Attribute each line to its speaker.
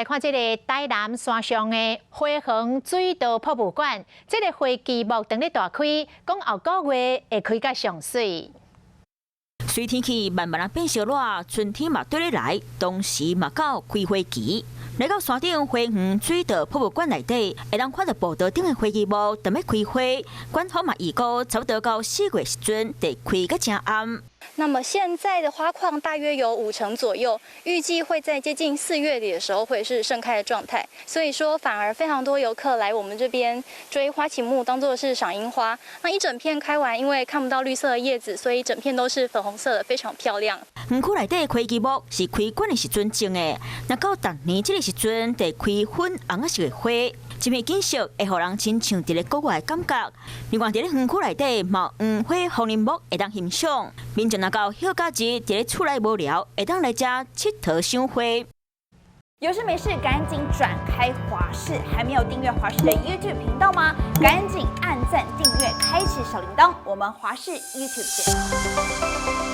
Speaker 1: 來看這个台南山上的花園水道博物館，這个花旗木當咧大開，講後個月會開甲上媠。
Speaker 2: 隨天氣慢慢仔變燒熱，春天嘛綴咧來，同時嘛到開花期。來到山頂花園水道博物館內底，會當看著步道頂的花旗木踮咧開花，館方嘛預估差不多到4月時陣，會開甲誠暗。
Speaker 3: 那麼現在的花況大約有五成左右，預計會在接近4月底的時候會是盛開的狀態。所以說，反而非常多遊客來我們這邊追花旗木，當做是賞櫻花。那一整片開完，因為看不到綠色的葉子，所以整片都是粉紅色的，非常漂亮。
Speaker 2: 園區內底花旗木是開館的時陣種的，若到逐年這个時陣，就開粉紅色的花。這片景色會予人親像佇咧國外的感覺。另外，佇咧園區內底嘛有黃花風鈴木會當欣賞。民眾若到休假日佇咧厝內無聊，會當來遮𨑨迌賞花。
Speaker 4: 有事沒事趕緊轉開華視，還沒有訂閱華視的 YouTube 頻道嗎？趕緊按讚訂閱，開啟小鈴鐺。我們華視 YouTube 見。